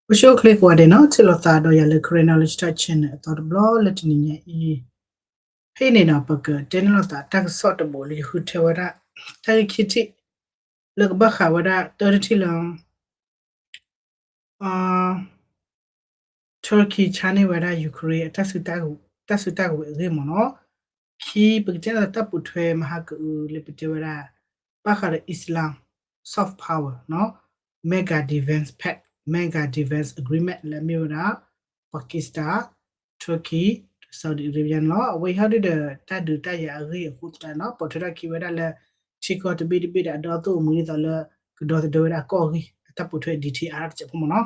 အိၣ်ဆူၣ်အိၣ်ချ့ကိးဂၤဒဲးနီၤ, ထံၣ်လိာ်သးဒီးယၤလၢ Karen Knowledge Talk Channel အသီတဘျီလၢတနံၤညါအံၤ, ဖဲအံၤန့ၣ်နီၤ ပကတဲန့ၢ်လိာ်သးတၢ်ကစီၣ်တဘိးလၢယဃုထၢဝဲဒၣ် တၢ်ဂ့ၢ်ခံထံၣ် လၢကဘၣ်ဃးဝဲဒၣ်တၢ်တထံၣ်လၢ Turkey ဆါန့ၢ်ဝဲဒၣ် Ukraine အတၢ်စု တၢ်စုတၢ်ကဝဲၤအဂ့ၢ်မ့ၢ်နီၤ, ခံ ပကတဲန့ၢ်တၢ်ပူၤထွဲမဟါကအုးလၢပတဲဝဲဒၣ် ဘၣ်ဃးဒီး Islam soft power နီၤ, Mega Defense Pact, Mega Defense Agreement လၢအမ့ၢ်ဝဲဒၣ် Pakistan, Turkey, Saudi Arabia န့ၣ်လီၤ. အဝဲအံၤဟီဒုဒီး တၢ်ဒုးတၢ်ယၤအဂ့ၢ်အဃိသတးနီၤ ပိာ်ထွဲထီၣ်က့ၤဝဲဒၣ်လၢ ထံကီၢ်တဘ့ၣ်တဘ့ၣ်ဒီးအဒီသူၣ်အမုၢ်ဒ်သိးလၢ ကဒီသဒၢဝဲဒၣ်အကီၢ်အဂ့ၢ် အတၢ်ပိာ်ထွဲ detail အါတစဲးဖိမ့ၢ်နီၤ.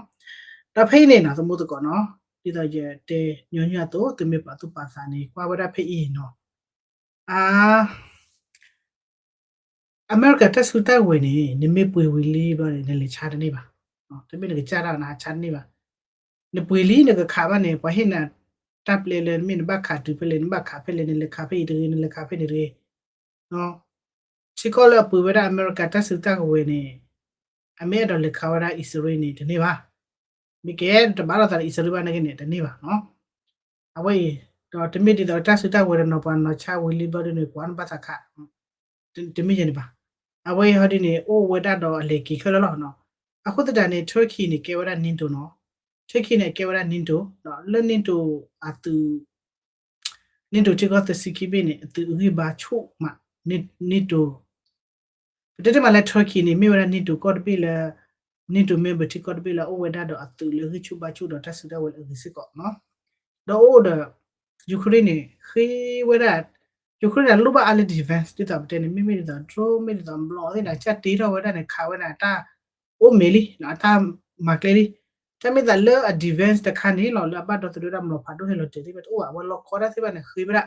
ဒီးဖဲအံၤန့ၣ်နီၤ သမူသကိးနီၤ, ဒ်သိးယတဲညီနုၢ်အသိး သုမ့ၢ်ပာ်သူၣ်ပာ်သးန့ၣ် ကွၢ်ဝဲဒၣ်ဖဲအံၤနီၤ, အ အမဲရကၤတၢ်စုတၢ်ကဝဲၤန့ၣ် နမ့ၢ်ပှ့ၤဝံၤလံဘျီန့ၣ် နလဲၤဆါတန့ၢ်ဘၣ်. တမ့ၢ်နကစၢ်တၢ်နၤဆါတန့ၢ်ဘၣ်. နပှ့ၤလံနကခးဘၣ်န့ၣ် ပှၤဟ့ၣ်နၤတၢ်ပျဲလၢ မ့ၢ်နဘၣ်ခးတုၤဖဲလဲၣ် နဘၣ်ခးဖဲလဲၣ် နလဲၤခးဖဲအံၤတဂ့ၤ နလဲၤခးဖဲန့ၣ်တဂ့ၤ ထံကီၢ်လၢအပှ့ၤဝဲဒၣ်အမဲရကၤတၢ်စုတၢ်ကဝဲၤန့ၣ် အမ့ၢ်အဲၣ်ဒိးလဲၤခးဝဲဒၣ်အံၣ်စရ့လးန့ၣ် တန့ၢ်ဘၣ်. မ့ၢ်ကဲတဘၣ်လိာ်သးဒီးအံၣ်စရ့လးဘၣ်နာ်က့န့ၣ် တန့ၢ်ဘၣ်နီၤ. အဝဲအံၤ ဒီးတမ့ၢ်ဒ်သိးတၢ်စုတၢ်ကဝဲၤတနီၤ ပှၤနီၤဆါဝံၤလံဘျီဒ်န့ၣ် ကွၢ်နဘၣ်သးခး တမ့ၢ်ယဲန့ၣ်ဘၣ်. အဝဲအံၤဟီဒ်န့ၣ် အိၣ်ဝဲဒၣ်ဒီးအလဲၤက့ၤခဲလၢာ်လီၤနီၤ. အဃိသတးန့ၣ် Turkey န့ၣ် ကဲဝဲဒၣ် NATO နီၤ. Turkey န့ၣ် ကဲဝဲဒၣ် NATO လၢ NATO အသုး NATO ထံကီၢ်သၢဆံခံဘ့ၣ်န့ၣ် အသုးအဂံၢ်ဘါဆူၣ်မး NATO ပတဲတ့ၢ်မးလၢ Turkey န့ၣ် မ့ၢ်ဝဲဒၣ် NATO ကီၢ်တဘ့ၣ်လၢ NATO member ထံကီၢ်တဘ့ၣ်လၢအအိၣ်ဝဲဒၣ်ဒီးအသုးလၢဂံၢ်ဆူၣ်ဘါဆူၣ်ဒီးတၢ်စုတၢ်ဝဲၤလၢအဂ့ၤစ့ၢ်ကီးနီၤ. ဒီးအိၣ်ဒီး Ukraine န့ၣ် ဃ့ဝဲဒၣ် Ukraine န့ၣ် လိၣ်ဘၣ်အါလၢ defense ဒ်သိးပတဲန့ၣ် မ့မ့ၢ်ဒ်သိး drone မ့ၢ်ဒ်သိး ဘျီသ့ၣ်န့ၣ် ကစၢ်တ့ထီၣ်ဝဲဒၣ်န့ၣ် ခးဝဲဒၣ်တၢ်အိၣ်မ့ၢ်လံ အတၢ်မၤကျဲလံ. တၢ်မ့ၢ်သးလၢအ defense တခါန့ၣ်လီၤ လၢအဘၣ်ဒီသဒၢဒၣ် မၤဖးဒိၣ်ဟဲလီၤတဲာ်သ့ၣ်တဖၣ်တအိၣ်ဘၣ် အဝဲလီခီတၢ်သ့ၣ်တဖၣ်န့ၣ် ဃ့ဝဲဒၣ်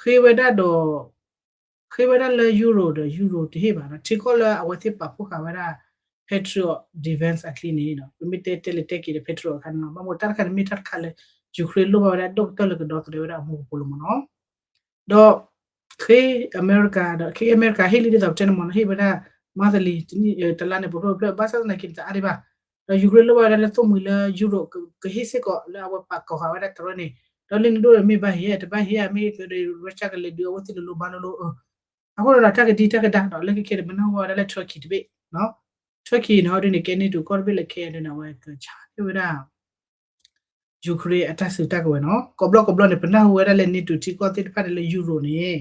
ဃ့ဝဲဒၣ်ဒီး ဃ့ဝဲဒၣ်လၢ Euro ဒီး Euro တဟ့ၣ်ဘၣ်နီၤ. ထံကီၢ်လၢအဝဲသ့ၣ်ပာ်ဖှိၣ်ဃာ်ဝဲဒၣ် Patriot defense အချံန့ၣ် ပမ့ၢ်တဲတဲလၢတဲက့ၤဒီး Patriot အခါန့ၣ်လီၤ. ဘၣ်မ့ၢ်တၢ်တခါန့ၣ်မ့ၢ်တၢ်တခါလၢ Ukraine လိၣ်ဘၣ်ဝဲဒၣ်ဒိၣ်ကတၢၢ်လၢကဒီသဒၢဝဲဒၣ်အမူကပိာ်လိၤမ့ၢ်နီၤ. ဒီး ဃ့အမဲရကၤဒီး ဃ့အမဲရကၤဟ့ၣ်လံဒ်သိးပတဲန့ၣ်မ့ၢ်နီၤ ဟ့ၣ်ဝဲဒၣ် monthly တနံၣ်တလါန့ၣ် ပဖျိဖျိ ဘၣ်ဆၣ်သနာ်က့န့ၣ် တအါဒံးဘၣ်. ဒီး Ukraine လိၣ်ဘၣ်ဝဲဒၣ်လၢသိၣ်မှံၤလၢ Euro ကဟ့ၣ်စ့ၢ်ကီးလၢအဝဲပာ်ကီၤဃာ်ဝဲဒၣ်တရၢန့ၣ် ဒီးလၢနဒိၣ်ဒီးမ့ၢ်ဘၣ်ဟ့ၣ် တဘၣ်ဟ့ၣ် မ့ၢ်ကဒီး Russia ကလဲၤဒုးအဝဲသ့ၣ်လိၤလိၤဘၣ်လိၤလိၤ အဃိဒီး တၢ်ကဒံတၢ်ကဒါဒီး လၢခဲခဲန့ၣ် ပနၢ်ဟူဝဲဒၣ်လၢ Turkey တဘ့ၣ် Turkey န့ၣ် ဟီဒ်န့ၣ် ကဲ NATO ကီၢ်တဘ့ၣ်လၢခဲအံၤဒ်န့ၣ် အဝဲကဆါန့ၢ်ဝဲဒၣ် Ukraine အတၢ်စုတၢ်ကဝဲၤနီၤ. ကိးဘျီကိးဘျီန့ၣ် ပနၢ်ဟူဝဲဒၣ်လၢ NATO ထံကီၢ်သ့ၣ်တဖၣ်န့ၣ်လၢ Euro န့ၣ်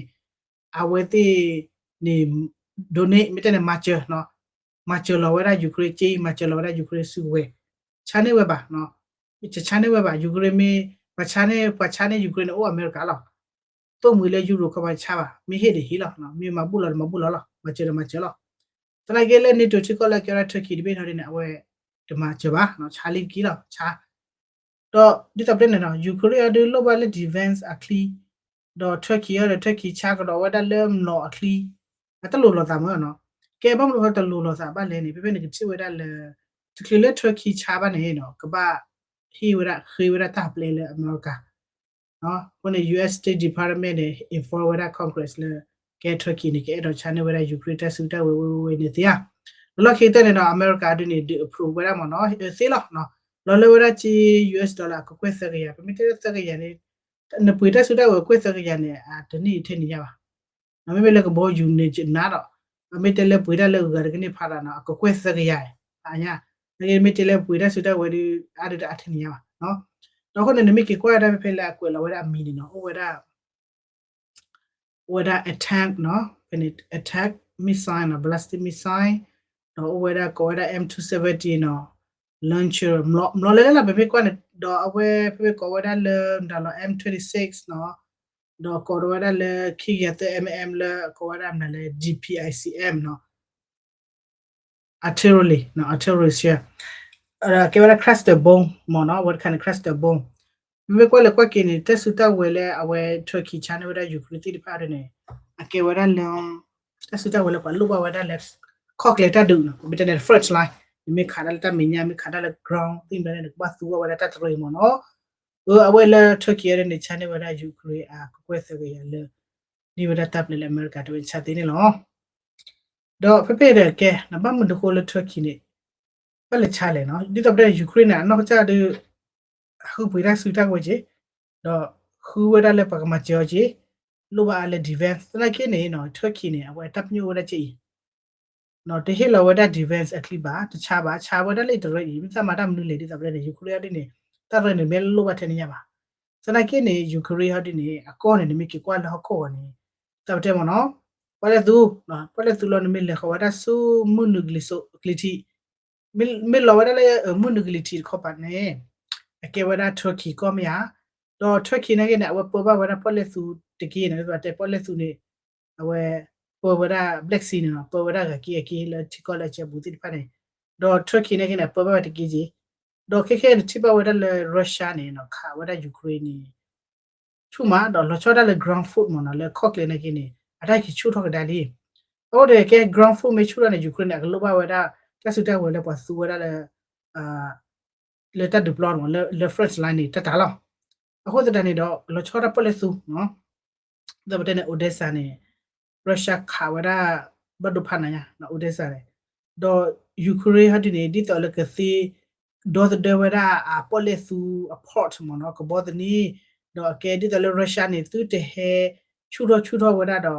အဝဲသ့ၣ်န့ၣ် ဒိးန့ၢ် မ့ၢ်တဲန့ၣ် မၤစၢၤ မၤစၢၤလီၤဝဲဒၣ် Ukraine က့ မၤစၢၤလီၤဝဲဒၣ် Ukraine စုကဝဲၤ ဆါန့ၢ်ဝဲဘၣ် တဆါန့ၢ်ဝဲဘၣ် Ukraine မ့ၢ် ပှၤဆါန့ၢ် ပှၤဆါန့ၢ် Ukraine န့ၣ် အိၣ်အမဲရကၤလီၤ. သိၣ်မှံၤလၢ Euro ကဘၣ်ဆါဘၣ် မ့ၢ်ဟ့ၣ်ဒီးဟ့ၣ်လီၤ မ့ၢ်မၤဘူၣ်လီၤဒီးမၤဘူၣ်လီၤလီၤ မၤစၢၤဒီးမၤစၢၤလီၤ. သနာ်က့လၢ NATO ထံကီၢ်လၢကဲဝဲဒၣ် Turkey တဘ့ၣ်ထီၣ်ဒ်န့ၣ် အဝဲတမၤစၢၤဘၣ် ဆါလံတက့ၢ်လီၤ ဆါ ဒီးဒ်သိးပတဲန့ၣ်နီၤ Ukraine အဒုးလိၣ်ဘၣ်လၢ defense အချံ ဒီး Turkey အဒီး Turkey ဆါကဒီးဝဲဒၣ်လၢမျိာ်အချံ အတလိၤလိာ်သးမ့ၢ်နီၤ. ကဲဘၣ်မနုၤဃိတလိၤလိာ်သးဘၣ်လဲၣ်န့ၣ် ဖဲဖဲန့ၣ်ကထံၣ်ဝဲဒၣ်လၢ တချုးလၢ Turkey ဆါဘၣ်န့ၣ်နီၤ ကဘၣ်ဟ့ၣ်ဝဲဒၣ်ဃ့ဝဲဒၣ်တၢ်ပျဲလၢအမဲရကၤ အဃိန့ၣ် US State Department န့ၣ် inform ဝဲဒၣ် Congress လၢ ကဲ Turkey န့ၣ် ကအဲၣ်ဒိးဆါန့ၢ်ဝဲဒၣ် Ukraine တၢ်စုတၢ်ဝဲၤဝဲဝဲန့ၣ်သ့ဧါ. လၢလီၢ်ခံကတၢၢ်န့ၣ်ဒီး အမဲရကၤဒ်န့ၣ် ဒုး approve ဝဲဒၣ်မ့ၢ်နီၤ သ့လီၤ. လီၤလၢဝဲဒၣ်က့ US dollar အကကွဲၢ်သၢကယၤ ပမ့ၢ်တဲလၢသၢကယၤန့ၣ် နပှ့ၤတၢ်စုတၢ်ဝဲၤကွဲၢ်သၢကယၤန့ၣ် အတန့ၢ်ထဲန့ၣ်ညါဘၣ် မ့မ့ၢ်လၢကဘီယူၤန့ၣ်နးဒီး အမ့ၢ်တဲလၢပှ့ၤတၢ်လၢဂၤတကန့ၢ်ဖးဒိၣ်နီၤ အကကွဲၢ်သၢကယၤ အညါ နမ့ၢ်တဲလၢပှ့ၤတၢ်စုတၢ်ဝဲၤဒုး အါဒုးတအါထဲန့ၣ်ညါဘၣ်. ဒီးအဃိန့ၣ် နမ့ၢ်က့ၤကွၢ်ဝဲဒၣ်ဖဲဖဲလၢအကွဲးလီၤဝဲဒၣ်အမံၤန့ၣ်နီၤ အိၣ်ဝဲဒၣ် အိၣ်ဝဲဒၣ် attack နီၤ ဖဲန့ၣ် attack missile နီၤ ballistic missile ဒီးအိၣ်ဝဲဒၣ်ကိးဝဲဒၣ် M two seventy နီၤ launcher မျိာ် မျိာ်လဲၤလဲၤလီၤ ပမ့ၢ်ကွၢ်န့ၣ် ဒီးအဝဲဖဲဖဲကိးဝဲဒၣ်လၢ ဒၣ်လီၤ M twenty-six နီၤ ဒီးကိးဝဲဒၣ်လၢ ခံကယၤသၢ MM လၢကိးဝဲဒၣ်မနုၤလဲၣ် DPICM နီၤ artillery နီၤ artillery shell ကဲဝဲဒၣ် cluster bomb မ့ၢ်နီၤ အဝဲတခါန့ၣ် cluster bomb မ့မ့ၢ်ကွၢ်လဲၤကွၢ်က့ၤန့ၣ် တၢ်စုတၢ်ဝဲၤလၢအဝဲ Turkey ဆါန့ၢ်ဝဲဒၣ် Ukraine သ့ၣ်တဖၣ်ဒ်န့ၣ် အကဲဝဲဒၣ်လၢ တၢ်စုတၢ်ဝဲၤလၢပှၤလိၣ်ဘၣ်ဝဲဒၣ်လၢ ခီၣ်ကျဲတၢ်ဒုးနီၤ ပမ့ၢ်တဲန့ၣ် first line မ့မ့ၢ်ခးဒၣ်လၢတၢ်မဲာ်ညါ မ့ၢ်ခးဒၣ်လၢ ground သ့ၣ်မ့ၢ်န့ၣ် ကဘၣ်သူဝဲဒၣ်တၢ်တရံးမ့ၢ်နီၤ အဝဲလၢ Turkey ဒ်န့ၣ် ဆါန့ၢ်ဝဲဒၣ် Ukraine အကကွဲၢ်သၢကယၤလၢ န့ၢ်ဝဲဒၣ်တၢ်ပျဲလၢအမဲရကၤတဝဲဆါသ့န့ၣ်လီၤ. ဒီးဖဲဖဲဒီးကဲ နဘၣ်မနုၤဃိလၢ Turkey န့ၣ် ဘၣ်လဲၤဆါလဲၣ်နီၤ, ဒ်သိးပတဲန့ၣ် Ukraine န့ၣ် အနီၢ်ကစၢ်ဒီး ဃုပှ့ၤတၢ်စုတၢ်ဝဲက့ၤ, ဒီးဃုဝဲဒၣ်လၢပှၤကမၤစၢၤအီၤက့ၤ, လိၣ်ဘၣ်အါလၢ defense သနာ်က့န့ၣ်နီၤ Turkey န့ၣ် အဝဲတၢ်ပညိၣ်ဝဲဒၣ်က့ၤအံၤ တဟ့ၣ်လီၤဝဲဒၣ် defense အချံဘၣ်, တဆါဘၣ်, ဆါဝဲဒၣ်လၢအံၤတရၢအံၤ, မ့ၢ်သးမၤတၢ်မနုၤလဲၣ် ဒ်သိးပတဲန့ၣ် Ukraine အီၤဒ်န့ၣ် တၢ်ရၢန့ၣ်မ့ၢ်လိၣ်ဘၣ်ထဲန့ၣ်ညါဘၣ်. သနာ်က့န့ၣ် Ukraine ဟီဒ်န့ၣ် အကီၢ်န့ၣ် နမ့ၢ်က့ၤကွၢ်လၢဟီၣ်ခိၣ်ဂီၤန့ၣ် ဒ်သိးပတဲမ့ၢ်နီၤ, ပီၣ်လဲၣ်သူ, ပီၣ်လဲၣ်သူလီၤ နမ့ၢ်လဲၤဃီၤဝဲဒၣ်ဆူမုၢ်နုာ်ကလံၤစိး ကလံၤထံး, မ့ၢ်လီၤဝဲဒၣ်လၢမုၢ်နုာ်ကလံၤထံးတခီပၤန့ၣ် အကဲဝဲဒၣ် Turkey ကီၢ်မ့ၢ်ဧါ, ဒီး Turkey နာ်က့န့ၣ် အဝဲပၢဘၣ်ဝဲဒၣ်ပီၣ်လဲၣ်သူတက့ၢ်န့ၣ် ဒ်သိးပတဲပီၣ်လဲၣ်သူန့ၣ် အဝဲပၢဝဲဒၣ် Black Sea န့ၣ်နီၤ, ပၢဝဲဒၣ်ဂၤက့အက့လၢထံကီၢ်လၢအကဲဘူးသ့ၣ်တဖၣ်န့ၣ်, ဒီး Turkey နာ်က့န့ၣ် အပၢဘၣ်ဝဲတက့ၢ်က့ၤ, ဒီးခဲခဲန့ၣ်ထံၣ်ဘၣ်ဝဲဒၣ်လၢ Russia န့ၣ်နီၤ ခးဝဲဒၣ် Ukraine န့ၣ် ဆူၣ်မး ဒီးလီၤဆီဒၣ်တၢ်လၢ ground force မ့ၢ်နီၤ လၢခီၣ်ကျဲနာ်က့န့ၣ် အတၢ်က့ၤဆူၣ်ထီၣ်ကဒါလံ. အဃိန့ၣ် ကဲ ground force မ့ၢ်ဆူၣ်ထီၣ်န့ၣ် Ukraine န့ၣ် အကလိၣ်ဘၣ်ဝဲဒၣ် တၢ်စုတၢ်ဝဲၤလၢပှၤသူဝဲဒၣ်လၢ လၢတၢ်ဒုးပျီမ့ၢ် လၢ front line န့ၣ် တၢ်တၢ်လီၤ. အဃိသတးန့ၣ်ဒီး လီၤဆီဒၣ်ပီၣ်လဲၣ်သူ ဒ်သိးပတဲန့ၣ် Odesa န့ၣ် Russia ခးဝဲဒၣ် ဘၣ်ဒိဖးနးညါ Odesa န့ၣ်, ဒီး Ukraine ဟီဒ်န့ၣ် ဒ်သိးလၢကသ့ ဒီသဒၢဝဲဒၣ်အပီၣ်လဲၣ်သူအ port မ့ၢ်နီၤ ကဘီသန့, ဒီးအကဲဒ်သိးလၢ Russia န့ၣ် သုတဟဲဆူၣ်ထီၣ်ဆူၣ်ထီၣ်ဝဲဒၣ်ဒီး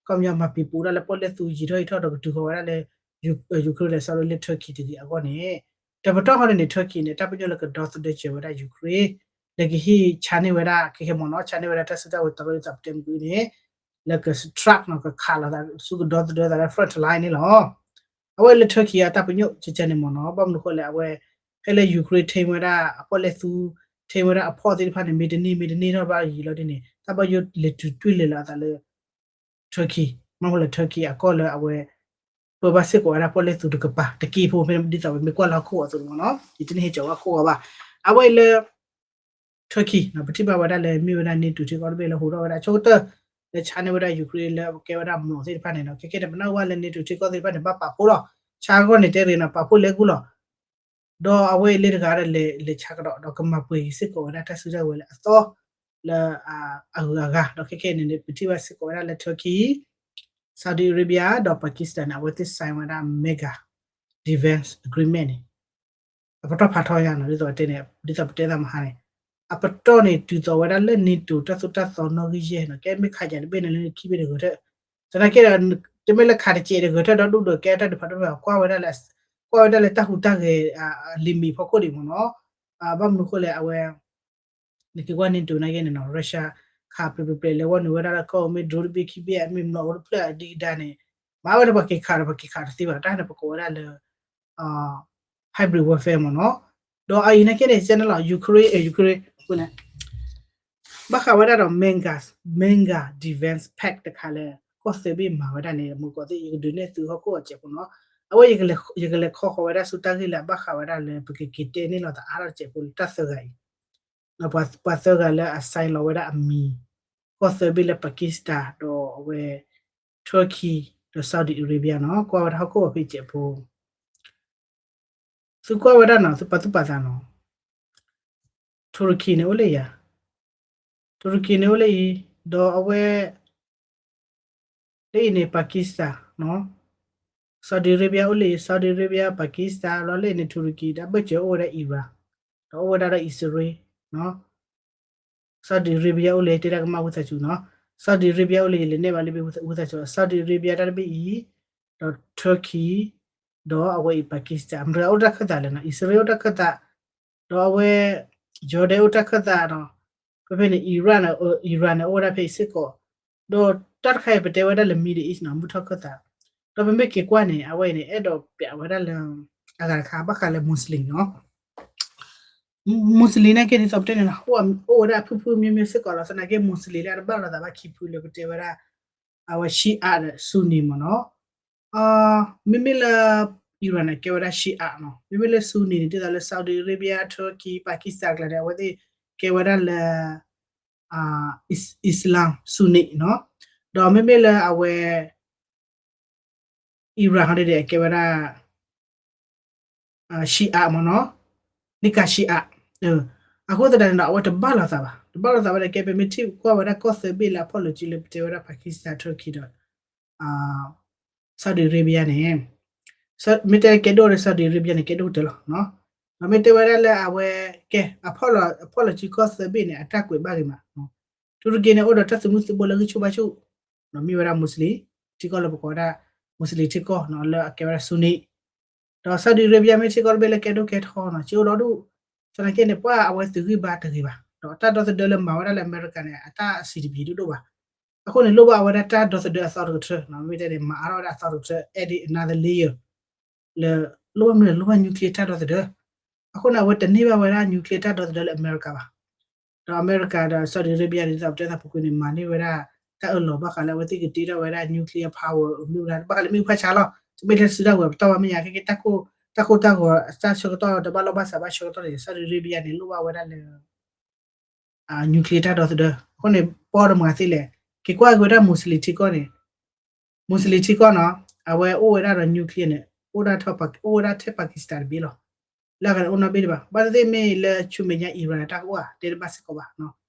ခီပညီမၤပံၤပူၤဒၣ်လၢပီၣ်လဲၣ်သူယံာ်ထီၣ်ယံာ်ထီၣ်ဒီးကတုၤဃီၤဝဲဒၣ်လၢ Ukraine ဒီး sorry လၢ Turkey တဂ့ၤအဂီၢ်န့ၣ်, တပတီၢ်ဃီန့ၣ်န့ၣ် Turkey န့ၣ် တၢ်ပညိၣ်လၢကဒီသဒၢစၢၤဝဲဒၣ် Ukraine လၢကဟ့ၣ်ဆါန့ၢ်ဝဲဒၣ် ခဲခဲမ့ၢ်နီၤ ဆါန့ၢ်ဝဲဒၣ်တၢ်စုတၢ်ဝဲၤတရၢဒ်သိးပတဲမုၢ်န့ၣ် လၢက strike နီၤ ကခးလီၤသးဆူကဒီသဒၢသးလၢ front line န့ၣ်လီၤ. အဝဲလၢ Turkey အတၢ်ပညိၣ်ကကဲန့ၣ်မ့ၢ်နီၤ ဘၣ်မနုၤဃိလဲၣ် အဝဲ ဖဲလၢ Ukraine ထ့ဝဲဒၣ်အပီၣ်လဲၣ်သူ ထ့ဝဲဒၣ်အ port သ့ၣ်တဖၣ်န့ၣ် မ့ၢ်တန့ၢ် မ့ၢ်တန့ၢ်ထီၣ်ဘၣ်ယံာ်လီၤဒ်န့ၣ် တၢ်ဘၣ်ယိၣ်လဲၤတုၤတွံၢ်လဲၤလီၤအသးလၢ Turkey မ့ၢ်ဃိလၢ Turkey အကီၢ်လၢအဝဲ ပၢဘၣ်စ့ၢ်ကီးဝဲဒၣ်ပီၣ်လဲၣ်သူတကပၤ တက့ၢ်ဖိ ဖဲဒ်သိးပမ့ၢ်ကွၢ်လၢဟီၣ်ခိၣ်အသိးန့ၣ်မ့ၢ်နီၤ ယတန့ၢ်ဟ့ၣ်ကၠီၤဝဲဟီၣ်ခိၣ်အဂီၢ်ဘၣ်. အဝဲအံၤလၢ Turkey ပထံၣ်ဘၣ်ဝဲဒၣ်လၢမ့ၢ်ဝဲဒၣ် NATO ထံကီၢ်တဘ့ၣ်လၢဟူးထီၣ်ဝဲဒၣ်ဆိကတၢၢ် လၢဆါန့ၢ်ဝဲဒၣ် Ukraine လၢကဲဝဲဒၣ်မျိာ်သ့ၣ်တဖၣ်န့ၣ်နီၤ ခဲခဲန့ၣ် ပနၢ်ဟူဘၣ်လၢ NATO ထံကီၢ်သ့ၣ်တဖၣ်န့ၣ် ဘၣ်ပာ်ဖှိၣ်လီၤ ဆါအဂီၢ်န့ၣ်တဲတဂ့ၤနီၤ ပာ်ဖှိၣ်လဲၤကူၣ်လီၤ ဒီးအဝဲအံၤလၢတဂၤဒီးလဲၤဆါကဒီး ဒီးကမၤပှဲၤက့ၤစ့ၢ်ကီးဝဲဒၣ်တၢ်စုတၢ်ဝဲၤလၢအသီ လၢအဂုၤအဂၤ ဒီးခဲခဲအံၤန့ၣ် ပထံၣ်ဘၣ်စ့ၢ်ကီးဝဲဒၣ်လၢ Turkey, Saudi Arabia ဒီး Pakistan န့ၣ် အဝဲသ့ၣ် sign ဝဲဒၣ် mega defense agreement န့ၣ် အပတီၢ်ဖးထီညါနီၤ ဒ်သိးပတဲန့ၣ် ဒ်သိးပတဲသးမဟါန့ၣ် အပတီၢ်န့ၣ် တုၤသိးဝဲဒၣ်လၢ NATO တၢ်သိၣ်တၢ်သီနီၣ်ဂံၢ်ယဲၢ်နီၤ ကဲမ့ၢ်ခးယၤတဘ့ၣ်န့ၣ်လၢခံဘ့ၣ်တဂဲၤထၢၣ် သနာ်က့ဒီး တမ့ၢ်လၢခးတစဲးတဂဲၤထၢၣ်ဒီဒူၣ်ဒီး ကဲတၢ်ဒုးဖးဒိၣ်မ့ၢ် ကွၢ်ဝဲဒၣ်လၢ ကွၢ်ဝဲဒၣ်လၢတၢ်ဟူးတၢ်ဂဲၤ လံာ်မံၤဖီခိၣ်ဒံးမ့ၢ်နီၤ ဘၣ်မနုၤဃိလဲၣ် အဝဲ နက့ၤကွၢ် NATO နာ်က့န့ၣ်နီၤ Russia ခးပျဲၣ်ပျဲၣ်ပျဲၣ်လဲၤဝဲနုာ်ဝဲဒၣ်လၢကီၢ်မ့ၢ် drone တဘ့ၣ်ခံဘ့ၣ် မ့ၢ်မျိာ်အိၣ်တဖျၢၣ်အဒံကဒါန့ၣ် မၤဝဲဒီးပှၤက့ၤခးဒီးပှၤက့ၤခးတသ့ဘၣ် တၢ်န့ၣ်ပကိးဝဲဒၣ်လၢ hybrid warfare မ့ၢ်နီၤ ဒီးအအံၤနာ်က့န့ၣ် ကဲန့ၣ်လီၤ Ukraine, Ukraine န့ၣ် ဘၣ်ဃးဝဲဒၣ်ဒီး mega, mega defense pact တခါလၢ ကီၢ်သၢဘ့ၣ်မၤဝဲဒၣ်န့ၣ် မုၢ်ကီၢ်သ့ၣ် ယကဒုးနဲၣ်သုဟီၣ်ခိၣ်အစဲးဖိနီၤ အဝဲ ယကလဲၤခီဃီၤဝဲဒၣ်ဆူတၢ်ဂ့ၢ်လၢအဘၣ်ဃးဝဲဒၣ်လၢ ပကက့ၤတဲန့ၢ်လီၤသးအါထီၣ်တစဲးဖိလၢတၢ်သၢဂၤအံၤ ပှၤသၢဂၤလၢအ sign လီၤဝဲဒၣ်အမံၤ ကီၢ်သၢဘ့ၣ်လၢ Pakistan ဒီးအဝဲ Turkey ဒီး Saudi Arabia နီၤ ကွၢ်ဝဲဒၣ်ဟီၣ်ခိၣ်အဖံးစဲးဖိ သုကွၢ်ဝဲဒၣ်နီၤ သုပာ်သူၣ်ပာ်သးနီၤ Turkey န့ၣ်အိၣ်လၢယၤ Turkey န့ၣ်အိၣ်လၢအံၤ ဒီးအဝဲ လၢအံၤန့ၣ် Pakistan နီၤ Saudi Arabia အိၣ်လၢအံၤ Saudi Arabia Pakistan လီၤလၢအံၤန့ၣ် Turkey ဒီးဘၢၣ်စၢၤအိၣ်ဝဲဒၣ် Iran ဒီးအိၣ်ဝဲဒၣ်ဒီး Israel နီၤ Saudi Arabia အိၣ်လၢတဲဒၣ်ကမၣ်ဝံသးစူၤနီၤ Saudi Arabia အိၣ်လၢယလဲၤနဲၣ်ဘၣ်လၢဘ့ၣ်ဝံသးစူၤ Saudi Arabia တၢ်တဘ့ၣ်အံၤ ဒီး Turkey ဒီးအဝဲအံၤ Pakistan မတၤအိၣ်တၢ်ခၢၣ်သးလဲၣ်နီၤ Israel အိၣ်တၢ်ခၢၣ်သး ဒီးအဝဲ Jordan အိၣ်တၢ်ခၢၣ်သးဒီး ဖဲဖဲန့ၣ် Iran, Iran န့ၣ် အိၣ်ဝဲဒၣ်ဖဲအံၤစ့ၢ်ကီး ဒီးတၢ်တခါအံၤပတဲဝဲဒၣ်လၢ Middle East နီၤ မုၢ်ထီၣ်ခၢၣ်သး ဒီးပမ့ၢ်က့ၤကွၢ်န့ၣ် အဝဲအံၤန့ၣ် အဲၣ်ဒိးပျးဝဲဒၣ်လၢ အဂၤတခါဘၣ်ဃးလၢ Muslim နီၤ Muslim နာ်က့ဒ်သိးပတဲန့ၣ်နီၤ အိၣ်ဝဲဒၣ်အဖုၣ်ဖုၣ်မ့ၢ်မ့ၢ်စ့ၢ်ကီးလီၤ သနာ်က့ Muslim လၢအတဘၣ်လိာ်သးဘၣ်ခံဖုလၢပတဲဝဲဒၣ် အဝဲ Shia ဒီး Sunni မ့ၢ်နီၤ မ့မ့ၢ်လၢ Iran န့ၣ် ကဲဝဲဒၣ် Shia နီၤ မ့မ့ၢ်လၢ Sunni န့ၣ် ဒ်သိးလၢ Saudi Arabia, Turkey, Pakistan ကျါန့ၣ် အဝဲသ့ၣ်ကဲဝဲဒၣ်လၢ Islam Sunni နီၤ ဒီးမ့မ့ၢ်လၢအဝဲ Iran ဟီဒ်န့ၣ် အကဲဝဲဒၣ် Shia မ့ၢ်နီၤ နံၣ်က Shia အဃိသတးန့ၣ်ဒီး အဝဲတဘၣ်လိာ်သးဘၣ် တဘၣ်လိာ်သးဘၣ်ဒီး ကဲပမ့ၢ်ထံၣ်ကွၢ်ဝဲဒၣ်ကီၢ်သၢဘ့ၣ်လၢအဖီၣ်လိာ်စုလၢပတဲဝဲဒၣ် Pakistan, Turkey ဒီး Saudi Arabia န့ၣ် မ့ၢ်တဲကဲဒိၣ်ဒီး Saudi Arabia န့ၣ် ကဲဒိၣ်ကတၢၢ်လီၤ. ဒီးမ့ၢ်တဲဝဲဒၣ်လၢအဝဲ ကဲ အဖီၣ်လီၤ အဖီၣ်လီၤစုကီၢ်သၢဘ့ၣ်န့ၣ် အတၢ်ကွဲးဘၣ်ဂ့ၤမး, ထူရကံန့ၣ် အိၣ်ဒီးတၢ်သုးမုၢ်သုးဘိလၢဂံၢ်ဆူၣ်ဘါဆူၣ်, ဒီးမ့ၢ်ဝဲဒၣ် Muslim ထံကီၢ်လၢပကိးဝဲဒၣ် Muslim ထံကီၢ်လၢအကဲဝဲဒၣ် Sunni, ဒီး Saudi Arabia မ့ၢ်ထံကီၢ်တဘ့ၣ်လၢကဲဒိၣ်ကဲထီနီၤ က့အိၣ်ဒီဒူၣ်, သနာ်က့န့ၣ် ပှၤအဝဲသုးဂံၢ်ဘါတဂ့ၤဘၣ်, ဒီးတၢ်ဒီသဒၢလၢမၤဝဲဒၣ်လၢအမဲရကၤန့ၣ် အတၢ်အဆံးတပံၤဒိၣ်ဒိၣ်ဘၣ်. အဃိန့ၣ် လိၣ်ဘၣ်ဝဲဒၣ်တၢ်ဒီသဒၢအသီတကထၢ, မ့ၢ်တဲန့ၣ် မၤအါထီၣ်ဝဲဒၣ်အသီတကထၢ add another layer လၢ လိၣ်ဘၣ်မနုၤလဲၣ် လိၣ်ဘၣ် nuclear တၢ်ဒီသဒၢ, အဃိန့ၣ် အဝဲတန့ၢ်ဘၣ်ဝဲဒၣ် nuclear တၢ်ဒီသဒၢလၢအမဲရကၤဘၣ်. ဒီးအမဲရကၤဒီး Saudi Arabia ဒ်သိးပတဲသးပူၤကွံာ်န့ၣ် မၤန့ၢ်ဝဲဒၣ် တၢ်အၢၣ်လီၤဘၣ်ဃးလၢအဝဲသ့ၣ်ကတ့ထီၣ်ဝဲဒၣ် nuclear power မ့ၢ်ဝဲဒၣ် ဘၣ်ဃးလၢမ့ၣ်အူဖးဆါလီၤ, တမ့ၢ်လၢစုတၢ်ဂီၤပတီၢ်ဘၣ်မ့ၢ်ယါ ခဲကဲ တၢ်ခိၣ်တၢ်ဂီၤတၢ်ဆၢကတီၢ်တဘၣ်လိာ်ဘၣ်စးဘၣ်ဆၢကတီၢ်န့ၣ် Saudi Arabia န့ၣ် လိၣ်ဘၣ်ဝဲဒၣ်လၢ nuclear တၢ်ဒီသဒၢ, အဃိန့ၣ် ပီၢ်တမၤသ့လဲၣ်, က့ၤကွၢ်က့ၤဝဲဒၣ် Muslim ထံကီၢ်န့ၣ် Muslim ထံကီၢ်နီၤ, အဝဲအိၣ်ဝဲဒၣ်ဒီး nuclear န့ၣ် အိၣ်ဒၣ်ထီၣ် အိၣ်ဝဲဒၣ်ထဲ Pakistan တဘ့ၣ်လီၤ. လၢအဂၤန့ၣ် အိၣ်နီတဘ့ၣ်ဒံးဘၣ်, ဘၣ်သ့ၣ်သ့ၣ်မ့ၢ်လၢဆူမဲာ်ညါ Iran တၢ်ကအိၣ်ဧါ တဲတဘၣ်စ့ၢ်ကီးဘၣ်.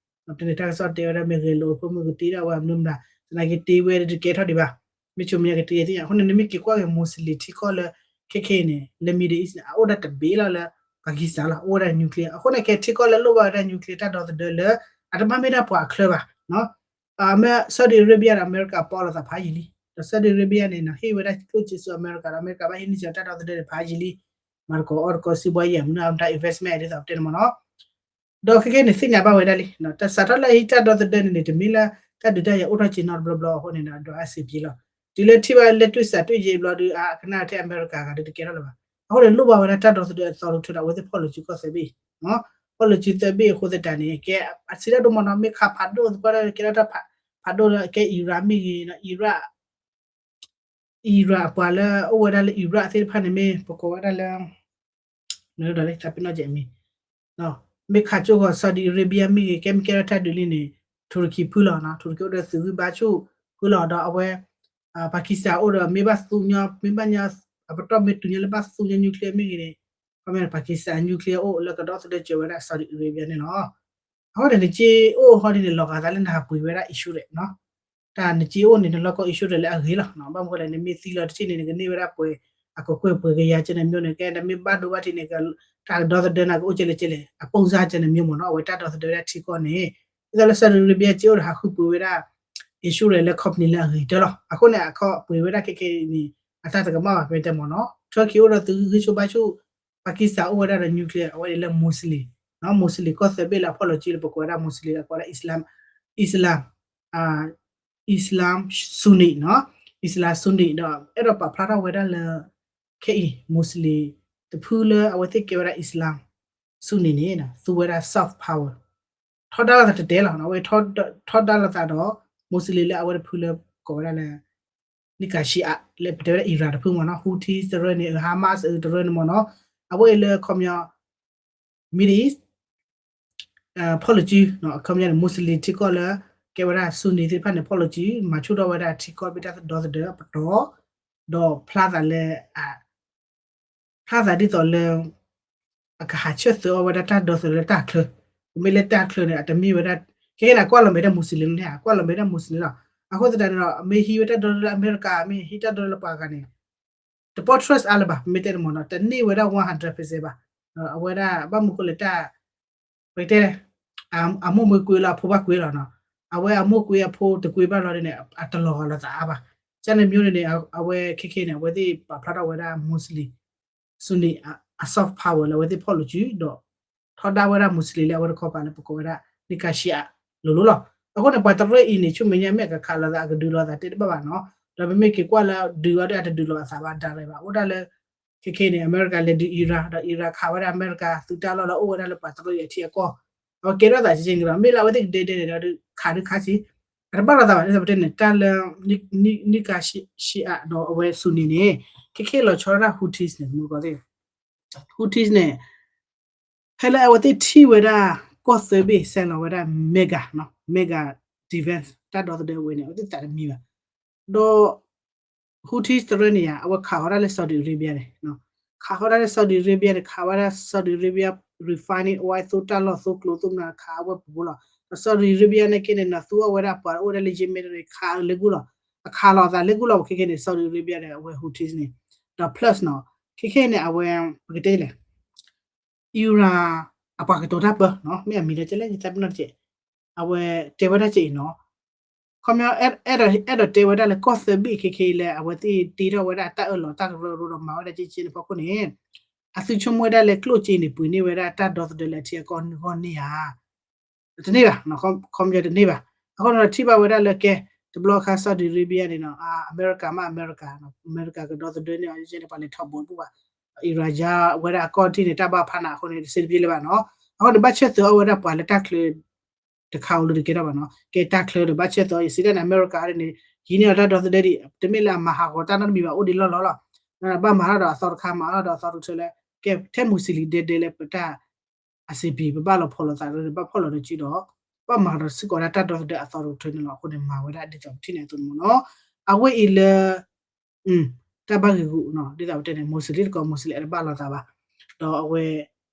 ဒီးတန့ၣ် တၢ်ကစီၣ်တဲဝဲဒၣ် မ့ၢ်ဂဲၤလိာ်အဖိမုၣ်ကတ့ထီၣ်ဝဲမနုၤမတၤ သနာ်က့တ့ဝဲဒၣ်တကဲထီၣ်ဒံးဘၣ်, မ့ၢ်ဆူမဲာ်ညါကတ့သ့ၣ်ညါ, အဃိန့ၣ် နမ့ၢ်က့ၤကွၢ်က့ၤ Muslim ထံကီၢ်လၢ ခဲခဲအံၤန့ၣ် လၢ Middle East န့ၣ် အအိၣ်ဒၣ်တဘ့ၣ်လီၤလၢ Pakistan လီၤ, အိၣ်ဝဲဒၣ် nuclear, အဃိန့ၣ် ကဲထံကီၢ်လၢလိၣ်ဘၣ်ဝဲဒၣ် nuclear တၢ်ဒီသဒၢလၢ အတဘၣ်မ့ၢ်ဒၣ်ပှၤအချၢဘၣ် မ့ၢ် Saudi Arabia ဒီးအမဲရကၤပီလိာ်သးဖးယံာ်လံ, ဒီး Saudi Arabia န့ၣ် ဟ့ၣ်ဝဲဒၣ်ကျိၣ်စ့ဆူအမဲရကၤ ဒီးအမဲရကၤဘၣ်ဟ့ၣ်န့ၢ်စ့ၢ်ကီးတၢ်ဒီသဒၢန့ၣ်ဖးယံာ်လံ, မၤသကိးအီၣ်သကိး စံးဘှီယဲၢ်မနုၤအတၢ် investment ဒ်သိးပတဲန့ၣ်မ့ၢ်နီၤ, ဒီးခဲခဲန့ၣ် သ့ၣ်ညါဘၣ်ဝဲဒၣ်လံ, တၢ်စးထီၣ်လၢဟံးတၢ်ဒီသဒၢန့ၣ်န့ၣ် တမ့ၢ်လၢတၢ်ဒုးတၢ်ယၤအိၣ်ထီၣ်က့ၤနီတဘျီဘျီအဃိန့ၣ်ဒီး အစံးပျ့ၤလီၤ, တုၤလၢထံၣ်ဘၣ်လၢတွံၢ်စးတွံၢ်ယဲၢ်ဘျီဒီး အကနၣ်ထဲအမဲရကၤဂၤဒီးတကဲထီၣ်လၢၤဘၣ်, အဃိန့ၣ် လိၣ်ဘၣ်ဝဲဒၣ်တၢ်ဒီသဒၢအသီတကထၢဒီး အဝဲသ့ၣ်ဖီၣ်လိာ်စုကီၢ်သၢဘ့ၣ် ဖီၣ်လိာ်စုသၢဘ့ၣ်အဃိသတးန့ၣ် ကဲ အဆံးတၢ်ဒိၣ်မးနီၤ မ့ၢ်ခးဖးဒိၣ်သပှၢ်တၢၢ်ကဲထီၣ်တၢ်ဖးဒိၣ်လၢကဲ Iran မ့ၢ်ဂ့ၤ Iran Iran အပှၤလၢအိၣ်ဝဲဒၣ်လၢ Iraq သ့ၣ်တဖၣ်န့ၣ်မ့ၢ် ပကိးဝဲဒၣ်လၢ နဒီးလၢသးပ့ၤနီၣ်ကဲမံၤ မ့ၢ်ခးကၠိဂီၤ Saudi Arabia မ့ၢ်ဂ့ၤ ကဲမ့ၢ်ကဲထီၣ်တၢ်ဒုးလံန့ၣ် ထူရကံဖုလီၤနီၤ ထူရကံအိၣ်ဒီးသုးဂံၢ်ဘါဆူၣ်ဖုလီၤ ဒီးအဝဲ Pakistan အိၣ်ဒီးမ့ၢ်ဘၣ်သူညီ မ့ၢ်ဘၣ်ညီ အပတီၢ်မ့ၢ်တုၤညီလၢဘၣ်သူညီ nuclear မ့ၢ်ဂ့ၤန့ၣ် ခီမ့ၢ် Pakistan nuclear အိၣ်လၢကဒီသဒၢစၢၤဝဲဒၣ် Saudi Arabia န့ၣ်လီၤ. အဃိန့ၣ် နစ့အိၣ်ဟီဒ်န့ၣ် လီၤဂာ်သးလၢနဟးပှ့ၤဝဲဒၣ် insurance နီၤ တၢ်နစ့အိၣ်န့ၣ် နလီၢ်ကီ insurance လၢအဂ့ၤလီၤ. ဘၣ်မနုၤလဲၣ် နမ့ၢ်သံလီၤတထံၣ်န့ၣ် နကန့ၢ်ဝဲဒၣ်ပှဲၤ အကကွဲၢ်ပှဲၤကယၤကဲန့ၣ်မျိုးန့ၣ် ကဲနမ့ၢ်ဘၣ်ဒိဘၣ်ထံးန့ၣ် တၢ်ကဒီသဒၢနၤကအိၣ်ကဲလဲၣ်ကဲလဲၣ် အပိၢ်စၢ်ကဲန့ၣ်မျိုးမ့ၢ်နီၤ အဝဲတၢ်ဒီသဒၢဝဲဒၣ်ထံကီၢ်န့ၣ် ဒ်သိးလၢ Saudi Arabia စ့အိၣ်ဒီးဟးဃုပှ့ၤဝဲဒၣ် insurance လၢ company လၢအဂ့ၤကတၢၢ်လီၤ. အဃိန့ၣ် အခီပှ့ၤဝဲဒၣ်ခဲခဲအံၤန့ၣ် အတၢ်တကမၣ်ဘၣ် မ့ၢ်တဲမ့ၢ်နီၤ Turkey အိၣ်ဒီးသုးဂံၢ်ဆူၣ်ဘါဆူၣ် Pakistan အိၣ်ဝဲဒၣ်ဒီး nuclear အဝဲန့ၣ်လၢ Muslim နီၤ Muslim ကီၢ်သၢဘ့ၣ်လၢအဖီၣ်လိာ်စုလၢပကိးဝဲဒၣ် Muslim အကိးဝဲဒၣ် Islam Islam Islam Sunni နီၤ Islam Sunni ဒီးအဲၣ်ဒိးပာ်ဖျါထီၣ်ဝဲဒၣ်လၢ ခဲအံၤ Muslim တဖုလၢအဝဲသ့ၣ်ကဲဝဲဒၣ် Islam Sunni န့ၣ် သူဝဲဒၣ် soft power ထီဒါလိာ်သးတတဲလီၤ အဝဲထီဒါလိာ်သးဒီး Muslim လၢအဝဲတဖုလၢကိးဝဲဒၣ်လၢ နံၣ်ကၤ Shia လၢပတဲဝဲဒၣ် Iran တဖုမ့ၢ်နီၤ Houthis တရၢန့ၣ် Hamas တရၢန့ၣ်မ့ၢ်နီၤ အဝဲအံၤလၢခီပညီ Middle East ဖီၣ်လိာ်စု ခီပညီန့ၣ် Muslim ထံကီၢ်လၢ ကဲဝဲဒၣ် Sunni သ့ၣ်တဖၣ်န့ၣ် ဖီၣ်လိာ်စု မၤဆူၣ်ထီၣ်ဝဲဒၣ်ထံကီၢ်ဘ့ၣ်တၢ်ဒီသဒၢအပတီၢ် ဒီးဖျါသးလၢ ဖျါသးဒ်သိးလၢ အကဟးဆၢသၢအီၤဝဲဒၣ်တၢ်ဒီသဒၢလၢတၢ်ချၢ, ပမ့ၢ်လၢတၢ်ချၢန့ၣ် အတမ့ၢ်ဝဲဒၣ် ခဲကဲန့ၣ် အကွၢ်လီၤမဲာ်ဒၣ် Muslim န့ၣ် အကွၢ်လီၤမဲာ်ဒၣ် Muslim လီၤ. အဃိသတးန့ၣ်ဒီး မ့ၢ်ဟံးဝဲတၢ်ဒီသဒၢလၢအမဲရကၤ မ့ၢ်ဟံးတၢ်ဒီသဒၢလၢပှၤဂၤန့ၣ် တပီၢ် trust အါလၢၤဘၣ် ပမ့ၢ်တဲန့ၣ်မ့ၢ်နီၤ တန့ၢ်ဝဲဒၣ် one hundred percent ဘၣ်. အဝဲဒၣ်ဘၣ်မနုၤဃိလဲၣ်တၢ် ပကတဲ အမိၢ်မ့ၢ်ကွံလီၤ အဖိဘၣ်ကွံလီၤနီၤ, အဝဲအမိၢ်ကွံအဖိတကွံဘၣ်လီၤန့ၣ် အတလီၤဂာ်လိာ်သးအါဘၣ်. ကန့ၣ်မျိုးန့ၣ်န့ၣ် အဝဲခဲခဲန့ၣ် အဝဲသ့ၣ်ပာ်ဖျါထီၣ်ဝဲဒၣ် Muslim Sunni အ soft power လၢအဝဲသ့ၣ်ဖီၣ်လိာ်စုဒီး ထီဒါဝဲဒၣ် Muslim လၢအဝဲတခီပၤလၢပကိးဝဲဒၣ် နံၣ်ကၤ Shia လိၤလိၤလီၤ. အဃိန့ၣ် ပှၤတရၢအံၤန့ၣ် ဆူမဲာ်ညါမ့ၢ်အကခးလိာ်သး အကဒုးလိာ်သးတဲတဘၣ်ဘၣ်နီၤ, ဒီးပမ့ၢ်က့ၤကွၢ်လၢဒုးအီၤဒီး အတဒုးလိာ်အသးဘၣ် direct ဘၣ်. အိၣ်ဒၣ်လၢ ခဲခဲန့ၣ် အမဲရကၤလဲၤဒုး Iran ဒီး Iran ခးဝဲဒၣ်အမဲရကၤ သုးတၢ်လီၢ်လၢအိၣ်ဝဲဒၣ်လၢပှၤတရၢအံၤအထံအကီၢ်, အဝဲကဲထီၣ်သးကက့ၤကဒီး မ့ၢ်လၢအဝဲသ့ၣ်ကဒဲဒဲန့ၣ်ဒီး ခးဒုးခးဆံး, အတဘၣ်လိာ်သးဘၣ် ဒ်သိးပတဲန့ၣ် တၢ်လၢ နံၣ်ကၤ Shia ဒီးအဝဲ Sunni န့ၣ် ခဲခဲလီၤဆီဒၣ် Houthis န့ၣ် မုၢ်ကီၢ်သ့ၣ် Houthis န့ၣ် ဖဲလၢအဝဲသ့ၣ်ထံၣ်ဝဲဒၣ် ကီၢ်သၢဘ့ၣ် ဆဲးလီၤဝဲဒၣ် mega နီၤ mega defense တၢ်ဒီသဒၢဝဲန့ၣ် အဝဲသ့ၣ်သးတမံဘၣ်. ဒီး Houthis တရၢန့ၣ်ယါ အဝဲခးဃီဒၣ်လၢ Saudi Arabia န့ၣ်, ခးဃီဒၣ်လၢ Saudi Arabia န့ၣ် ခးဝဲဒၣ် Saudi Arabia refining oil သိတၢ်လီၢ်သိကျိသိမနၤ ခးအဝဲပူၤလီၤ. ဒီး Saudi Arabia န့ၣ်က့န့ၣ် နသူအီၣ်ဝဲဒၣ်ပှၤအိၣ်ဝဲဒၣ်လၢ Yemen န့ၣ် ခးလၢဂုၢ်လီၤ. အခးလီၤအသးလၢဂုၢ်လီၤ ခဲခဲန့ၣ် Saudi Arabia ဒီးအဝဲ Houthis န့ၣ် ဒီး plus နီၤ ခဲခဲအံၤန့ၣ် အဝဲ ပကတဲလဲၣ် Iran အပှၤကတိၤတၢ်ပၢနီၤ မ့ၢ်အမံၤဒီးကဲလဲၣ် ယသးပ့ၤနီၣ်တကဲး အဝဲတဲဝဲဒၣ်ကဲအံၤနီၤ ခီပညီ အဲၣ်ဒိးတဲဝဲဒၣ်လၢကီၢ်သၢဘ့ၣ်ခဲခဲအံၤလၢ အဝဲသ့ၣ်တ့ထီၣ်ဝဲဒၣ်တၢ်အၢၣ်လီၤတၢ်ကရၢကရိဒီးမၤဝဲဒၣ်ကဲကဲန့ၣ်ဖီခိၣ်န့ၣ် အသုဆိကမိၣ်ဝဲဒၣ်လၢကျိၣ်စ့န့ၣ် ပှ့ၤန့ၢ်ဝဲဒၣ်တၢ်ဒီသဒၢလၢအထံအကီၢ်နုာ်ဂီၢ်န့ၣ်ဧါ တန့ၢ်ဘၣ် ခီပညီတန့ၢ်ဘၣ် အဃိန့ၣ်ဒီးထံၣ်ဘၣ်ဝဲဒၣ်လၢကဲ တဘျီအခါ Saudi Arabia န့ၣ်နီၤ အမဲရကၤမးအမဲရကၤ အမဲရကၤကဒီသဒၢန့ၢ်အီၤ ယဲန့ၣ် ပှၤလဲၤထီၣ်ဘိးတပူၤဘၣ် Iran ယါဝဲဒၣ်အကီၢ်ထံၣ်န့ၣ် တၢ်ဘၣ်ဖးနးအဃိန့ၣ် တစ့တပျ့လၢၤဘၣ်နီၤ အဃိန့ၣ် ဘၣ်ဆၢၣ်သၢအီၤဝဲဒၣ်ပှၤလၢတၢ်ချၢ တခါအိၣ်လၢတကဲထီၣ်ဘၣ်နီၤ ကဲတၢ်ချၢဒီးဘၣ်ဆၢၣ်သၢအီၤ ယစံးတၢ်န့ၣ် အမဲရကၤန့ၣ် ဟံးန့ၢ်အီၤတၢ်ဒီသဒၢဒံး တမ့ၢ်လၢအမၤဟးဂီၤတၢ်နီတမံၤဘၣ် အိၣ်ဒံးလီၢ်လီၢ်လီၤ ဘၣ်မၤထီၣ်ဒီးအသီတခါ မၤထီၣ်ဒီးအသီတထၢလၢ ကဲထဲမူးစလံၤဒဲဒဲလၢပတၢ် အစံးပံၤ ပဘၣ်လီၤဖီၣ်လိာ်သးဒီး ဘၣ်ဖီၣ်လိာ်ဒီးစုဒီး ဘၣ်မၤဒီးစ့ၢ်ကီးဒၣ်တၢ်ဒီသဒၢအသီတထၢန့ၣ်လီၤ အဃိန့ၣ် မၤဝဲဒၣ်ဒ်သိးပထံၣ်န့ၣ်အသိးန့ၣ်မ့ၢ်နီၤ အဝဲအံၤလၢ တၢ်ဘၣ်ဂ့ၤဂူာ်နီၤ ဒ်သိးပတဲန့ၣ် မူးစလံၤတကိး မူးစလံၤအတဘၣ်လိာ်သးဘၣ် ဒီးအဝဲ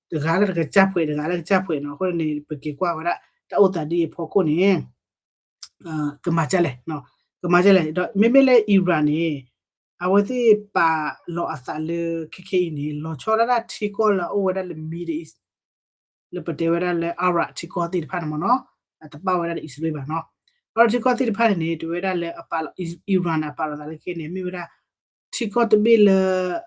တဂၤလၢတကစၢ်ဖှဲး တဂၤလၢကစၢ်ဖှဲးနီၤ အဃိန့ၣ် ပက့ၤကွၢ်ဝဲဒၣ် တၢ်အိၣ်သးဒ်အံၤအဖီခိၣ်န့ၣ် ကမၤကလဲၣ် ကမၤကလဲၣ် ဒီးမ့မ့ၢ်လၢ Iran န့ၣ် အဝဲသ့ၣ်ပာ်လီၤအသးလၢခဲခဲအံၤန့ၣ် လီၤဆီဒၣ်တၢ်ထံကီၢ်လၢအအိၣ်ဝဲဒၣ်လၢ Middle East လၢပတဲဝဲဒၣ်လၢ Arab ထံကီၢ်သ့ၣ်တဖၣ်န့ၣ်မ့ၢ်နီၤ အတပာ်ဝဲဒၣ်လၢအံၣ်စရ့လးဘၣ်နီၤ Arab ထံကီၢ်သ့ၣ်တဖၣ်န့ၣ်န့ၣ် တဝဲဒၣ်လၢအပာ်လီၤ Iran န့ၣ် အပာ်လီၤသးလၢခဲန့ၣ် မ့ၢ်ဝဲဒၣ် ထံကီၢ်တဘ့ၣ်လၢ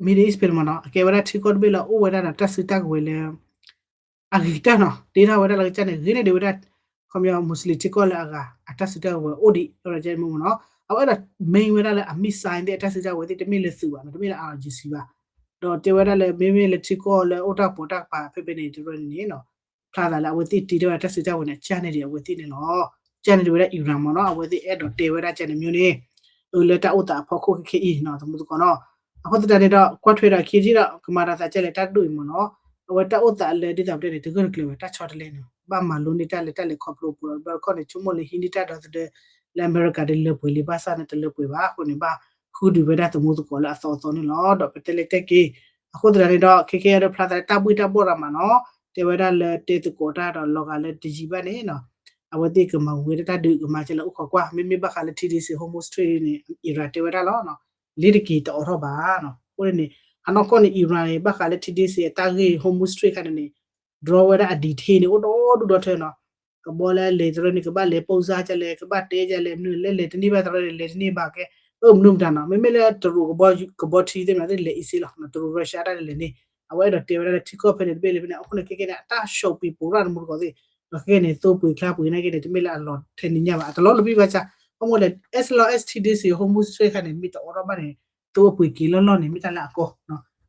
Middle East ဖဲန့ၣ်မ့ၢ်နီၤ အကဲဝဲဒၣ်ထံကီၢ်တဘ့ၣ်လၢအအိၣ်ဝဲဒၣ်ဒီးတၢ်စုတၢ်ကဝဲၤလၢ အဂ့ၤကတၢၢ်နီၤ တ့ထီၣ်ဝဲဒၣ်လၢကစၢ်န့ၣ် ဂ့ၤန့ၢ်ဒံးဝဲဒၣ် ခီပညီ မူးစလံၤထံကီၢ်လၢအဂၤ အတၢ်စုတၢ်ကဝဲၤအိၣ်ဒံး လီၤဒီးကဲန့ၣ်မ့ၢ်နီၤ အဝဲဒၣ် main ဝဲဒၣ်လၢအ missile သ့ၣ်အတၢ်စုတၢ်ကဝဲၤသ့ၣ် တမ့ၢ်လၢသုးဘၣ်နီၤ တမ့ၢ်လၢ I R G C ဘၣ် ဒီးတဲဝဲဒၣ်လၢ မ့မ့ၢ်လၢထံကီၢ်လၢအိၣ်တၢ်ပိာ်တၢ်ကပၤဖဲဖဲန့ၣ် တရၢန့ၣ်န့ၣ်နီၤ ဖျါသးလၢအဝဲသ့ၣ်တ့ထီၣ်ဝဲတၢ်စုတၢ်ကဝဲၤန့ၣ် ကၢ်န့ၢ်ဒံးအဝဲသ့ၣ်န့ၣ်လီၤ ကၢ်န့ၢ်ဒံးဝဲဒၣ် Iran မ့ၢ်နီၤ အဝဲသ့ၣ်အဲၣ်ဒိးတဲဝဲဒၣ်ကဲန့ၣ်မ့ၢ်န့ၣ် အလၢတၢ်အိၣ်သးအဖီခိၣ်ခဲခဲအံၤနီၤ သမူသကိးနီၤ အဃိသတးန့ၣ်ဒီး ကွၢ်ထွဲဒီးခံထံၣ်ဒီး ကမၤဒီးသးကဲလဲၣ်တၢ်ဒိၣ်အံၤမ့ၢ်နီၤ အဝဲတၢ်အိၣ်သးလၢဒ်သိးပတဲန့ၣ် တဂၢၢ်တကျၢၤဘၣ် တၢ်ဆီတလဲနီၤ ဘၣ်မၤလိန့ၢ်တၢ်လၢတၢ်လဲၤခီဖျိပူၤ ဘၣ်တခီန့ၣ် ဆိကမိၣ်လၢဟံးန့ၢ်တၢ်ဒီသဒၢ လၢအမဲရကၤဒ်လၢပှဲၤလံ ဘၣ်ဆၣ်န့ၣ် တလၢပှဲၤဘၣ်အဃိန့ၣ် ဘၣ်ဃုဒုးဝဲဒၣ်သမူသကိးလၢအသီအသီန့ၣ်လီၤ ဒီးပတဲလဲၣ်တဲက့ၤ အဃိသတးန့ၣ်ဒီး ခဲခဲအံၤဒီးဖျါသးလၢတၢ်ဘှ့ၣ်တၢ်ဘှီၣ်ရၤမးနီၤ တဲဝဲဒၣ်လၢတဲသကိးတၢ်ဒီးလီၤဂာ်လၢတယံာ်ဘၣ်န့ၣ်နီၤ အဝဲသ့ၣ်ကမၤဝံၤဝဲဒၣ်တၢ်ဒုးကမၤကဲလၢအိၣ်ခိးကွၢ် မ့မ့ၢ်ဘၣ်ဃးလၢ T D C Hormuz Strait န့ၣ် Iran တဲဝဲဒၣ်လီၤ လ့ၤတက့ၤတအိးထီၣ်ဘၣ်နီၤ အဃိန့ၣ် အနီၢ်ကီၢ်န့ၣ် Iran န့ၣ် ဘၣ်ဃးလၢ T D C အတၢ်ဂ့ၢ် Hormuz Strait ခါန့ၣ်န့ၣ် draw ဝဲဒၣ်အ detail န့ၣ် အိၣ်ဒီဒူၣ်ဒီထၢနီၤ ကဘီလၢလဲၤတရၢန့ၣ် ကဘၣ်လဲၤပိၢ်စါကလဲၣ် ကဘၣ်တဲကလဲၣ် မနုၤလဲၤလဲၤတန့ၢ်ဘၣ်တရၢန့ၣ် လဲၤတန့ၢ်ဘၣ်ကဲ အၢ မနုၤမတၤနီၤ မ့မ့ၢ်လၢတရူးကဘီထံသ့ၣ်မနုၤသ့ၣ်လဲၤ easy လီၤ တရူး Russia တၢ်လဲၤန့ၣ် အဝဲအဲၣ်ဒိးတဲဝဲဒၣ်လၢထံကီၢ်ဖဲန့ၣ်တဘ့ၣ်လၢဖဲန့ၣ် အဃိန့ၣ် ခဲခဲန့ၣ် အတၢ် shopping ပူၤရၣ်သမူသကိးသ့ၣ် ဒီးခဲခဲန့ၣ် သိပှ့ၤချါပှ့ၤနာ်က့န့ၣ် တမ့ၢ်လၢအလီၤထဲန့ၣ်ညါဘၣ် အတလီၤလၢဘံၣ်ဘၣ်ဆၣ် ဘၣ်မနုၤလဲၣ် as long as T D C Hormuz Strait ခါန့ၣ် မ့ၢ်တအိးထီၣ်ဘၣ်န့ၣ် သိအပှ့ၤက့ၤလီၢ်လီၢ်န့ၣ် မ့ၢ်တၢ်လၢအကီ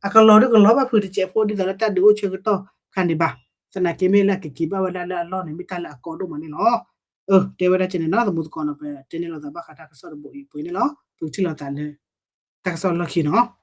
အကလီၤဒုကလီၤဘၣ်ဖုးတစဲးဖိဒ်သိးလၢတၢ်ဒုးအိၣ်ဆၢကတီၢ်ခါန့ၣ်ဘၣ် သနာ်က့မ့ၢ်လၢအကက့ၤဘၣ်ဝဲဒၣ်လၢအလီၢ်န့ၣ် မ့ၢ်တၢ်လၢအကီဒိၣ်မးန့ၣ်လီၤ. အၢ တဲဝဲဒၣ်ကဲန့ၣ်နီၤ သမူသကိးနီၤ ပတဲန့ၢ်လိာ်သးဘၣ်ဃးတၢ်ကစီၣ်တဘိအံၤပှဲၤန့ၣ်လီၤ. ပကထံၣ်လိာ်သးလၢ တၢ်ကစီၣ်လီၢ်ခံနီၤ.